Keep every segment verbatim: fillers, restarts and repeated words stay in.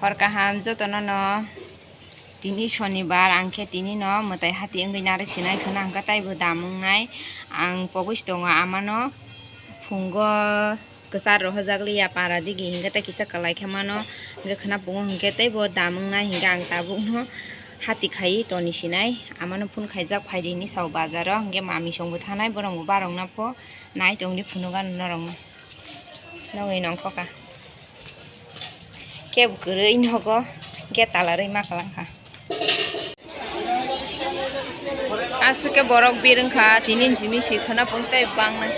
Hor kaham jotono no. Tini sonibar, ang khe tini no mwtai hati wngwi narwk sinai khwna, ang khe taibo dam wngnai. Ang pogwi tongo amano phungo kwchar rohorjak liya para digi, hinkhe tei kisa kwlai khe mano, hinkhe khwna pungo hinkhe teibo dam wngnai, hinkhe ang tabukno hati khai toni sinai. Amano phone khaijak, phaidi hinwi sao bazaro, hinkhe mami songbo thanai, borokbo barokna pho nai tongdi phunukgano norokno. Nogwi nongkhoka. Kebo kwrwi nogo gate talarwi ma kwlangkha. Aswk khe borok birwngkha, tini jimisa khwna pung tei bangnai.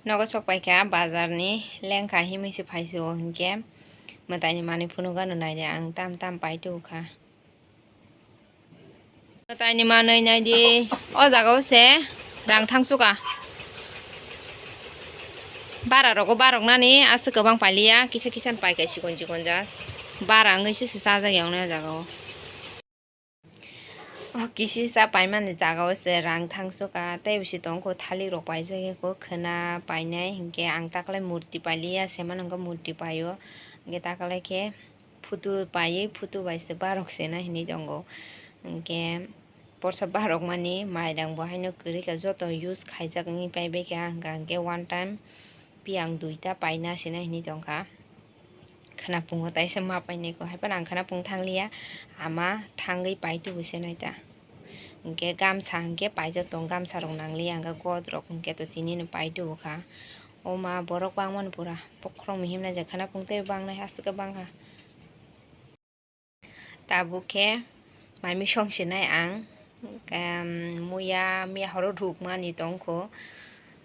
Nogo sok paikha, bazar ni lengkha himwi se phaisu hinkhe mwtai ni manwi phunukgano naidi, ang tam tam paitubukha. Taini manwi naidi, o jaga o se rang thangsuka. Bara rogo barok nani aswk kwbang pailiya, kisa kisa ni paikha chikon chikon ja. Bara wngwi se sajak ya o jaga o. O kisa paimani jaga o se rang thangsuka, tei bisi tongkho thalik rok paijak ya kho khwna painai, hinkhe ang taklai murti pailiya, semano wngkha murti paio, hinkhe taklai khe. Photo paiwi, photo bai se barok sena hinwi tongo. Hinkhe porsa barok mani mairang bo haino kwrwi kha, joto use khaijak wngwi paibai kha, hwnka hinkhe one time piyang duita paina sena hinwi tongkha. Khwna pungo taisa ma painai kho, haiphano ang khwna pung thangliya, ama thangwi paitubu se naita. Hinkhe gamsa hinkhe paijak tongo, gamsa rok nangliya, hinkhe god rok hinkhe to tinino paitubu kha. O ma borok bangmani pura. Bokhorok mihim naijak khwna pung tei bangnai aswk khe bangkha. Tabuk khe mai misong sinai ang, em, muya, miya horo rukmani tongkho.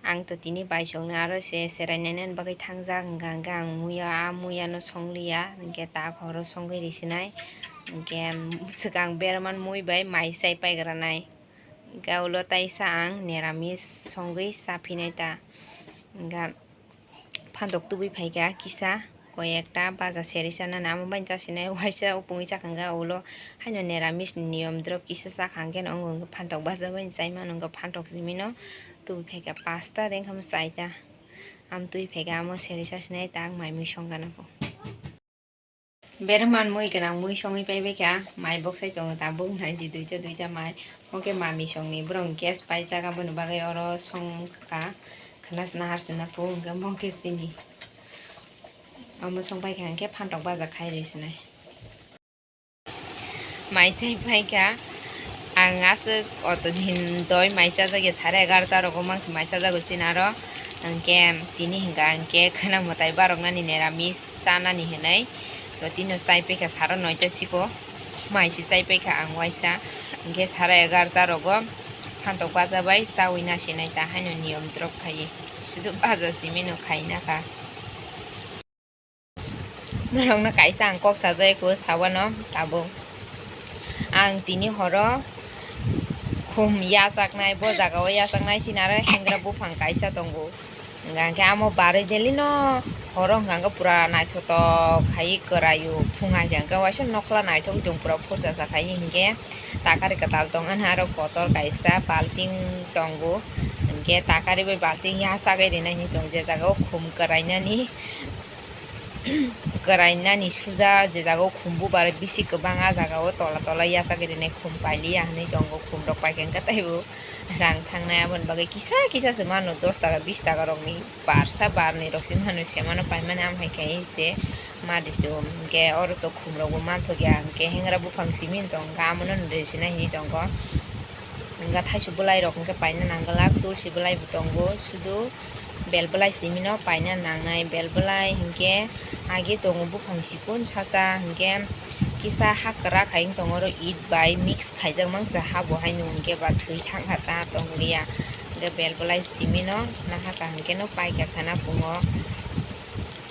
Ang to tini baisongni aro se cherai nainani bagwi thangjak, hwnka hwnkhe ang muya, a muya no songliya, hinkhe tak horo songwi risinai. Hinkhe, em, swkang berman mui bai mai chai paigranai. Hinkhe ulo taisa ang neramis songwi chaphinai ta. Hinkhe, phantok tubui phaikha kisa, koi ekta baja seri sanani amo bai chasinai, waisa upungwi chakha hinkhe ulo haino neramis ni niyom drop kisa chakha hinkhe no wngkha phantok baja bai chaimano wngkha phantok simino tubui phaikha pasta de wngkha chaita. Am twi phaikha amo seri chasinai tak mai mui songkha nokho. Berman mui gwnang mui songwi paibai kha, mai boksai tongo tabuk naidi duita duita mai. Hwnkhe mami songni borok gas paijak aboni bagwi oro songkha, khwna nahar sina phung hwnkhe mokhe sini. Omo songpai kha hwnkhe phantok baja khai rwi sinai. Mai sai paikha. Ang aswk auto ni hin doi mai chajak ya, sare egarota rogo mangsi mai chajago chini aro. Hwnkhe tini hwnkha hwnkhe khwna mwtai barok nani neramis chanani hinwi. To tini chai paikha saro noita siko. Mai se chai paikha ang waisa. Hwnkhe sare egarota rogo phantok baja bai chawi nasinai ta haino niyom drop khaiwi. Sudu baja simi no khaina kha. Norokno kaisa ang kok sajai kho sawano tabuk. Ang tini horo khum yachaknai, bo jaga o yachaknai sini aro hengra buphang kaisa tongo. Hwnkha hwnkhe amo barwi delino horo hwnkha hwnkhe pura naithotok khai kwraio. Phung hai hwnkha hwnkhe waisa nokla naithok tong pura phurchajak khai hwnkhe takari kwtal tongmani aro kotor kaisa balting tongo. Hwnkhe takari bai balting yachagwi rinai hinwi tongo je jaga o khum kwrainani. Kwrainani suja je jaga o khum bubar bisi kwbang, a jaga o tola tola yachagwi rinai khum pailiya hinwi tongo, khum rok paikha hwnkhe teibo rang thangnai, aboni bagwi kisa kisa se mano, dos taka bis taka rokni barsa barni rok se mano, semano paimani, am hai khai se ma diso. Hwnkhe oro to khum rokbo manthokya, hwnkhe hengra buphang simi tongkha, amono rw sinai hinwi tongo. Hwnkhe thaisu bwlairok hwnkhe paina nangwlak, tulsi bwlaibo tongo, sudu bel bwlai simino paina nangnai. Bel bwlai hwnkhe age tongo buphang sikon sacha, hwnkhe kisa ha kwrak hai wng tongo, oro it bai mix khaijak mangsa ha bo haino, hwnkhe ba twi thangkha ta tongliya. Hwnkhe bel bwlai simino nahaka hwnkhe no paikha khwna pungo.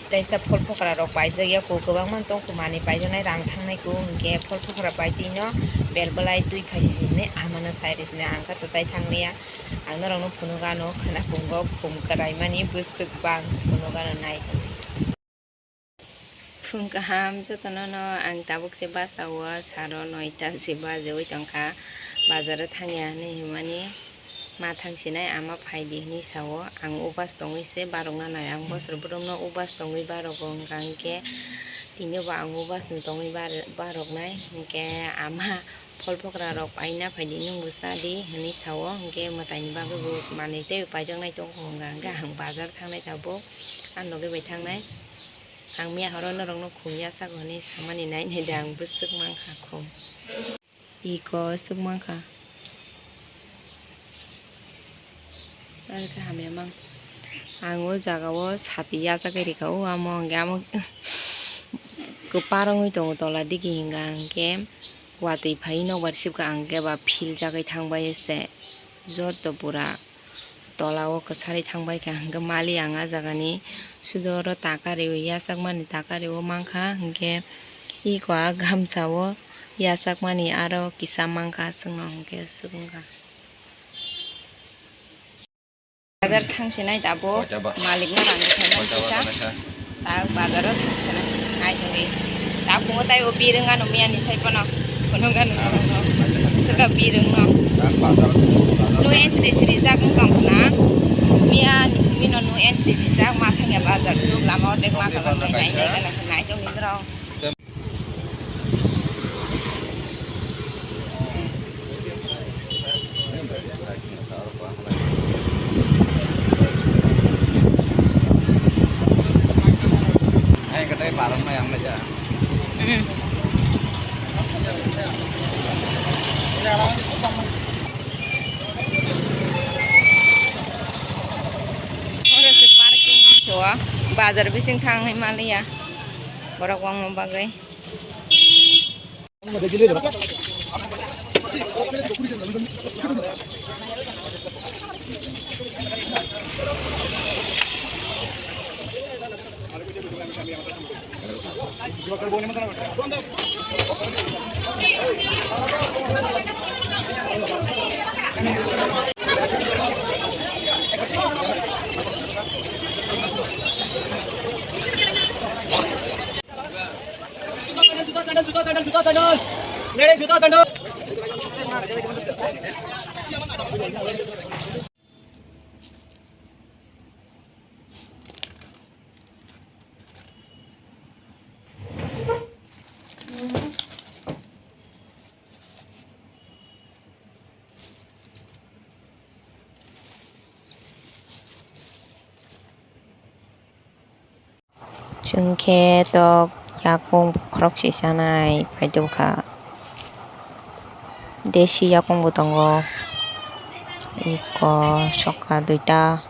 Kaisa phol phokra rok paijak ya, kok kwbangma tong kho, manwi paijaknai, rang thangnai kok, hinkhe phol phokra pai twi no bel belai twi phai si hinwi amano sai rw sini, ang kha twtai thang liya, ang norok no phunuk ano khwna pungo khum kwrai mani bwswk bang phunuk ano nai. Phung kaham jotono no, ang tabuk se basa o saro noita se bajeui tongkha, bazaro thangya hinwi himani. Ma thang sinai, ama phai di hinwi sao. Ang ubas tongwi se barokna nai. Ang bosor borokno ubas tongwi barogo, hwnkha hwnkhe tini bo ang ubas no tongwi bar-, baroknai. Hwnkhe ama phol phokra rok paina phai di, nwng bo cha di hinwi sao. Hwnkhe mwtaini bagwi bo manwi tei paijaknai tongkho, hwnkha hwnkhe ang bazar thangnai tabuk, ang logi bai thangnai. Ang miya horo norokno khum yachago hinwi samani nai nai de, ang bwswk mankha khum. Iko swk mankha. Ar khe hamya mang. Ang o jaga o sati yachagwi rikha, o amo hwnkhe amo kwparwngwi tongo tola digi, hwnkha hwnkhe watwi phaiwi nokbar sibkha, ang khe ba philjagwi thangbai se joto pura. Tola o kwcharwi thangbai kha, hwnkhe mali ang a jagani sudo oro taka riwi yachakmani taka riwi mankha, hwnkhe iko a gamsa o yachakmani aro kisa mankha chwngno, hwnkhe swk wngkha. Bazar thang sinai tabuk, malik no rang khe kisa. Tak bazar o thang sina nai tongwi. Tak phungo taibo birwng ano miya ni sai phano. Phunuk ano no. Swka birwng no. No entry si rijak wng tong khna. Miya ni simi no no entry rijak, ma thangya bazar phunuk lama o dek ma kala nai nai nai nai tongwi norok. Oro se parking so, bazar bising thangwi maliya borok wngma bagwi. Chwng khe tok yakung bokhorok se chanai paitokha. Desi yakung bo tongo, eko sokha duita.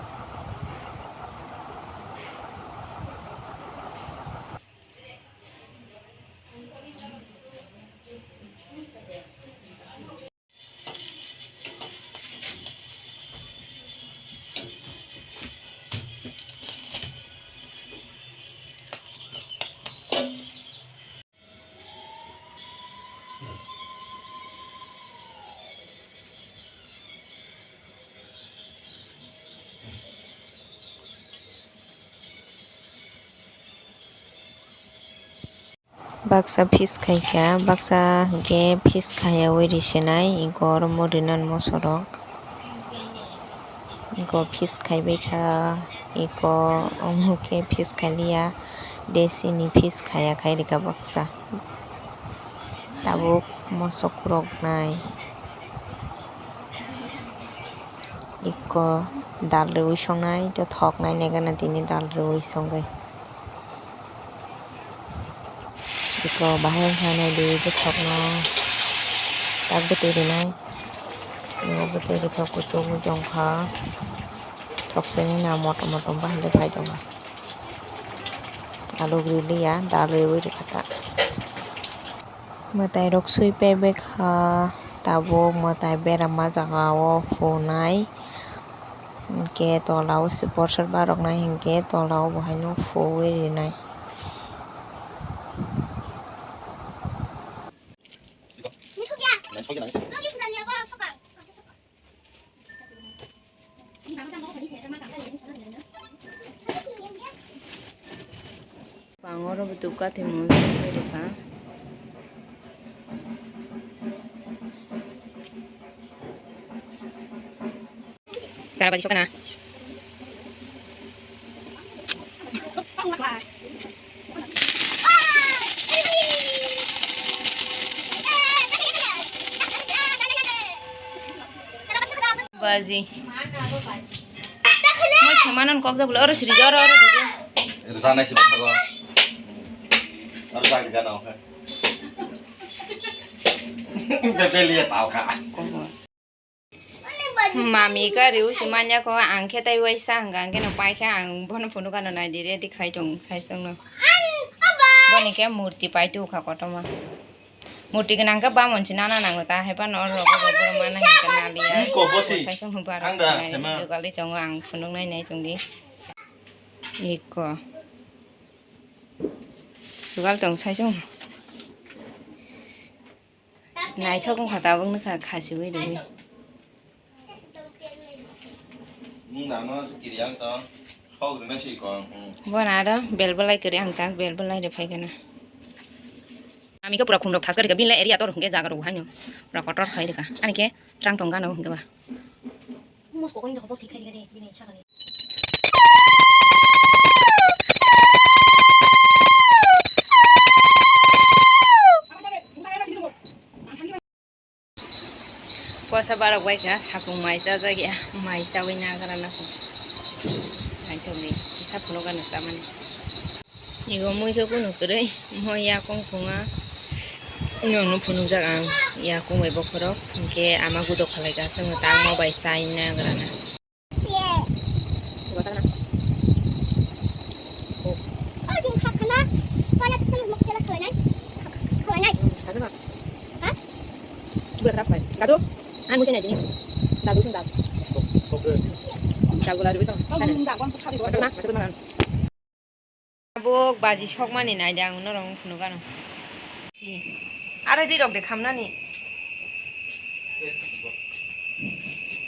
Baksa fish khaikha, baksa hwnkhe fish khaiyaui risinai, eko oro murinani mosorok, eko fish khaibaikha, eko omo khe fish khailiya, desini fish khaiya khai rikha baksa, tabuk moso khuroknai, eko dal riui songnai, tei thoknai nai gana tini dal riui songwi. Eko bahai wngkha naidi, bwthokno tak bwtwi rwnai. Eko bwtwi rwkha, kutuk wng tongkha. Thoksa nini motom motom bahai phai tongo. Aluk riliya, dal riui rwkha ta. Mwtai rok sui paibaikha, tabuk mwtai berama jaga o hunai. Ke tola o se borsar barok nai hinkhe tola o bo haino phuwi rinai. Bangoro bo dukha twi mui rwkha. Bara baji sokna. Baji. Mo semanon kok jabula oro siri oro oro dije. Rwchapnai se bwskango. Aro jagwi gana oke. Bebeli ya tau ka. Mami gari usi manya ko ang khe tai waisa hwnkha ang khe no pai khe ang bono phunukha no nai di ready khai tong sai song no. Boni khe murti pai tu kha kotorma. Murti gwnang khe bamon se nana nango ta hai phano oro rogo bo borok mana hinkhe naliya. Iko bosi. Sai song no bar ang da, sinai sema. Jogali tongo ang phunuk nai nai tong di. Iko. Jogal tong sai song. Naithok wngkha tabuk nokha khasiwi rwwi. Nwng nano se kiri ang tong, sok rwna si kong, hmm. Bo na aro bel belai kwrwi ang tak bel belai rw phai gana. Ami khe pura khumrok thaska rikha, bini lai area tor hwnkhe jaga rok haino pura kotor khai rikha. Ani khe trang tong gana hwnkhe ba. Musko ko indo hobor thik khai rikha de, bini sakani. Kosa barok bai kha sakung mai chajakya, mai chawi nagra nokho. Naithokni kisa phunukgano chamani. Igo mui khe kunu kwrwi, mo yakung phunga. Nwngno phunukjak ang yakung bai bokhorok, hinkhe ama gudok khlaikha, chwngno tangma bai chai nagrana. Dadu, ang musi nai dini. Dadu sung dadu. Dadu ladu bisa. Masuk na, masuk na. Tabuk baji sokmani naidi ang norok phunukgano. Si. Aro rirok de khamnani.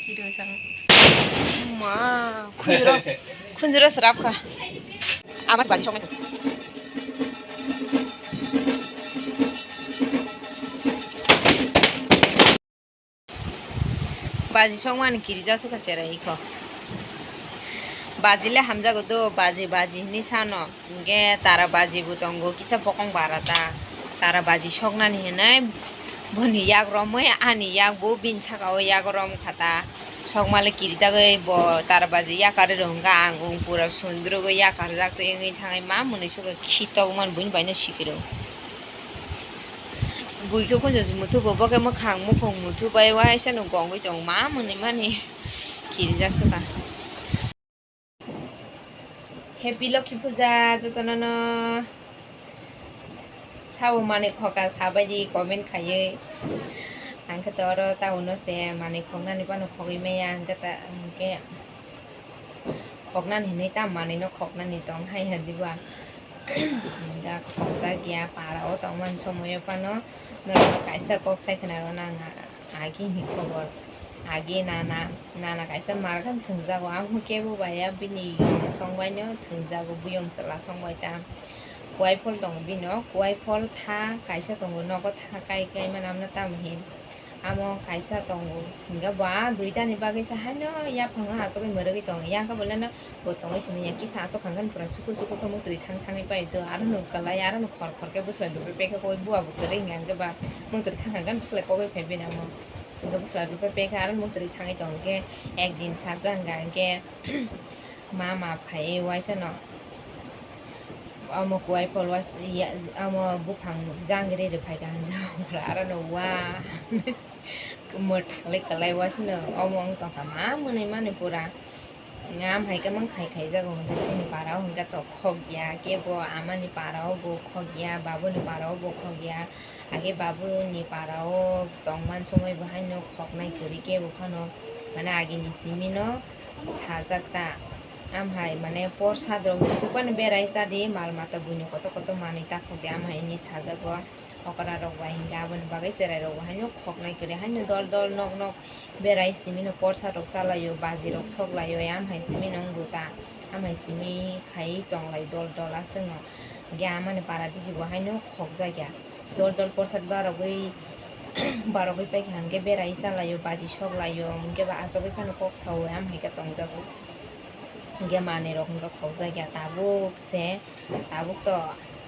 Kiro sang. Ma, khunjuro, khunjuro srap kha. Amas baji sokmani. Baji sokmani kirijak sukha cherai kho. Baji le hamjago do, baji, baji hinwi sano. Hinkhe tara baji bo tongo, kisa bokong bara ta. Tara baji soknani hinwi boni yak romwi ani yak bo bini saka o yak rom kha ta. Sokma le kirijagwi bo tara baji yakarwi rw hwnkha, ang pura sundrugwi yakarjak twi wngwi thangwi ma mwnwi sukha khitok man buini baino sikiro. Buikhe khunju muthubw, bo khe mwkhang mukhung muthubai waisa no gongwi tongo, ma mwnwi mani kirijak sukha. Happy Lokhi Puja jotono no. Sabo manwi khokha sabaidi comment khaiwi. Ang khe to oro town o se manwi khoknani phano khogwi maya, ang khe ta, ang khe khoknani hinwi ta manwi no khoknani tong hai ha diba. Da khokjak ya, para o tongmani somoyo phano norokno kaisa kok sai khna rwna ang agi ni khobor. Agi nana, nana kaisa margan thwngjago, ang kebo baya bini songbaino thwngjago, buyong chwla songbai ta. Kuai phol tongo bino, kuai phol tha kaisa tongo, nogo tha kai kai mano amno tamo hin. Amo kaisa tongo, hingke bo a duitani bagwi se haino yaphango achugwi mwrwgwi tongo, yang khe boleno bo tongwi simi ya kisa aswk kha khe pura suku suku khe mwtwrwi thang thangwi pai do, aro no kwlai, aro no khor khor khe bwsla dubui pekha khe bua bo kwrwi hingka hingke ba mwtwrwi thang kha khe bwsla kogwi phai bini amo, hingke bwsla dubui pekha aro mwtwrwi thangwi tong khe ek din sarjak hingka hingke mama phai waisa no omo kuai phol waisa ya omo buphang jang ri rw phai kha hingke aro no wa mwthalwi kwlai waisa no omo wng tong kha ma mwnwi mani pura. Ngam hai khe mang khai khai jago hwnkhe chini para o hwnkhe to khok ya, kebo amani para o bo khok ya, babuni para o bo khok ya. Age babuni para o tongman somoi bo haino khoknai kwrwi kebo phano, mane agini simi no sajak ta. Amhai mane porsad rok swkang berai chadi, mal mata buino koto koto manwi takhuk di, amhai hinwi sajak o. Okra rok bai hinkhe aboni bagwi cherai rok bo haino khoknai kwrwi haino dol dol nok nok berai simi no porsad rok chalai o, baji rok sok lai o, amhai simi no wng ta, amhai simi khai tong lai dol dol aswk no. Hinkhe amani para digi bo haino khokjak ya. Dol dol porsad barogwi barogwi paikha hinkhe berai chalaio, baji soklaio, hinkhe ba achugwi phano kok sao, amhaikhe tongjago. Hinkhe manwirok hinkhe khokjakya tabuk se, tabuk to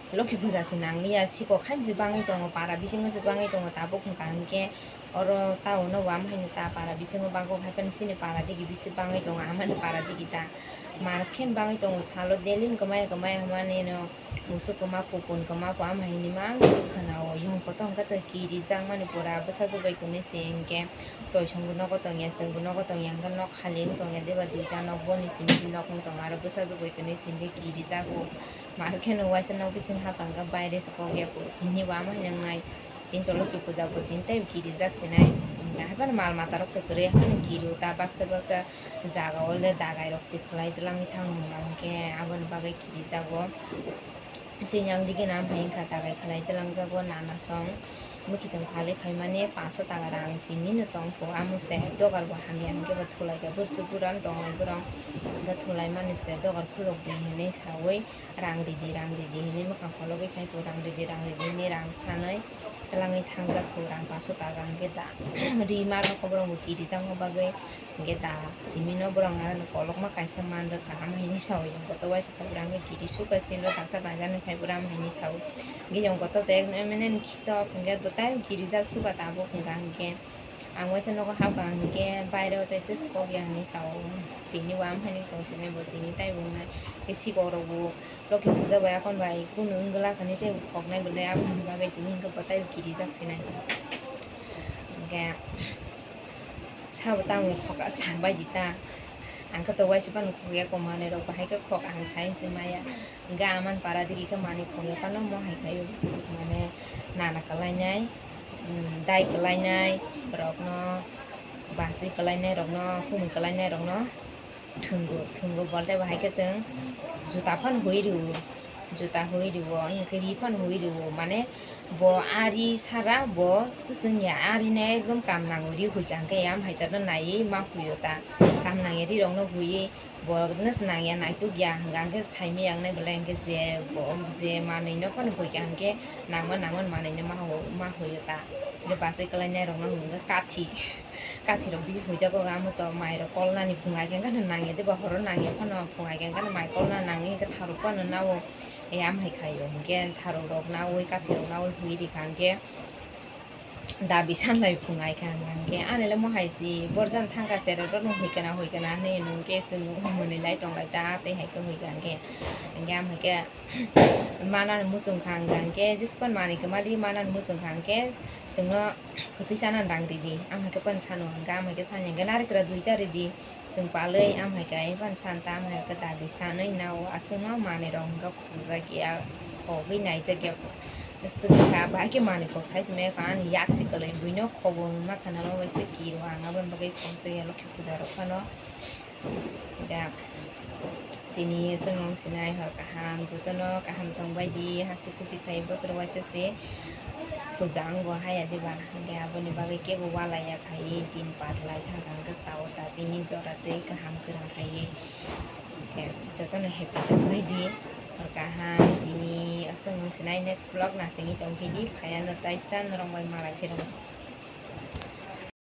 Lokhi puja se nangliya, sikok haino se bangwi tongo, para bisingo se bangwi tongo, tabuk wngkha hinkhe oro town o bo amhaino ta para bisingo bangkok haiphano chini para digi bisi bangwi tongo, amani para digi ta mar khe bangwi tongo, salo daily ni kwmaya kwmaya hwnmani no. Musuk kwma, kupun kwma, bo ama hinwi mang se khwnao. Yong kotor hwnkhe to kirijakmani pura bwsajwk bai kwmwi se hinkhe toisongbo nogo tongya, chwngbo nogo tongya, hinkhe nok khali wng tongya, deba duita nok boni simi se nok wng tongo, aro bwsajwk bai kwmwi se hinkhe kirijago. Mar kheno waisa nok bising hapang khe baire se kok ya, tini bo ama hinwi wngnai. Tini to Lokhi puja bo tini tei kirijak sinai. Haphano mal mata rok to kwrwi haphano kirio ta baksa baksa jaga o le dagai rok se khwlai twlangwi thango hwnba hinkhe aboni bagwi kirijago. Chini ang digi nam hai wngkha dagai khwlai twlangjago nana song. Mwkhitwng phalwi phaimani panso taka rang simi no tongkho amo se dogar bo hamya hinkhe bo thulai kha bwrwswk bwrang tonglai bwrang hinkhe thulai mani se dogar khulok di hinwi sawi. Rang ridi, rang ridi hinwi mwkhang kholobwi phai phu, rang ridi, rang ridi hinwi rang sanwi twlangwi thangjak phu, rang paso taka hinkhe da ri ma rok borok bo kirijakma bagwi hinkhe da simi no borok nang kolokma kaisa man rwkha, ama hinwi sawi yong kotor waisa phai rang khe kiri sukha sini doctor naijani phai phu, ama hinwi sawi hinkhe yong kotor to ek mnene khitok hinkhe do tai kirijak sukha tabuk hinkha hinkhe. Ang waisa nogo habkha hinkhe baire o tei tei se kok ya hinwi sao. Tini bo amhaini tong sinai bo tini tei bo wngnai. Tei sikok rok bo Lokhi puja bai akhon bai kunu wngwlak hinwi tei bo khoknai bo le akhon bagwi tini hinkhe bo tei bo kirijak sinai. Hinkhe sabo tamo khok sak bai di ta. Ang khe to waisa phano khok ya ko manwi rok bahai khe khok ang sai se maya. Hinkhe amani para digi khe manwi khok ya phano mo hai khaio mane nana kwlainai. Dai kwlainai rokno, basi kwlainai rokno, khumui kwlainai rokno thwngo, thwngo bolte bo hai khe twng juta phano hui rwo, juta hui rwo, hinkhe ri phano hui rwo, mane bo ari sara bo twswng ya, ari no ekdom kam nangwi ri hui kha, hinkhe ya amhai jat no naiwi ma hui o ta, kam nangya ri rokno hui. Borok no se nangya, naituk ya, hwnka hwnkhe saimaya wngnai belai, hwnkhe je bo, je manwi no phano hoikha, hwnkhe nangma nangma manwi no ma ho-, ma hoyo ta. Hwnkhe bachai kwlainai rok no hwnkhe kathi, kathi rok bisi hoijago, amo to mai rok kolnani phungai khe, hwnkhe nangya de ba horo nangya phano phungai khe, hwnkhe mai kolna nangwi hwnkhe tharuk phano nao, ya amhai khaio, hwnkhe tharuk rok nawi, kathi rok nawi hui rikha, hwnkhe dabi sanlai phungai kha hwnka hwnkhe, ani le mohai si borjan thangkha sero rok no hoikana hoikana hinwi hwnkhe chwng mwnwi lai tonglai ta tei hai khe hoikha hwnkhe, hwnkhe am hai khe manani muchung kha hwnka hwnkhe, jispan manwi kwma di manani muchung kha hwnkhe chwngno kwtwi chanani rang ridi, am hai khe pan sano hwnka, am hai khe sanya hwnkhe narikra duita ridi. Chwng palwi amhai khe, ai phano santa amhai khe dabi sanwi nao, aswkno manwi rok hwnkha khokjak ya, khogwi naijak ya. Swkha bahai khe manwi kok sai se maya kha ani yak se kwlwi, buino khobo wngma khana bai se kiro ang aboni bagwi khokjak ya Lokhi puja rok phano. Da tini chwng wng sinai hor kaham, jotono kaham tong bai di, hasi khusi khai bosor waisa se. Puja wngo haya diba, hwnkhe aboni bagwi kebo walai ya khai din par lai thangkha, hwnkhe sao ta tini jora tei kaham kwrwng khai, hwnkhe jotono happy tongbai di, hor kaham tini aswk wng sinai next vlog nasingwi tongphi di, phaiya no taisa norok bai malai phirwng.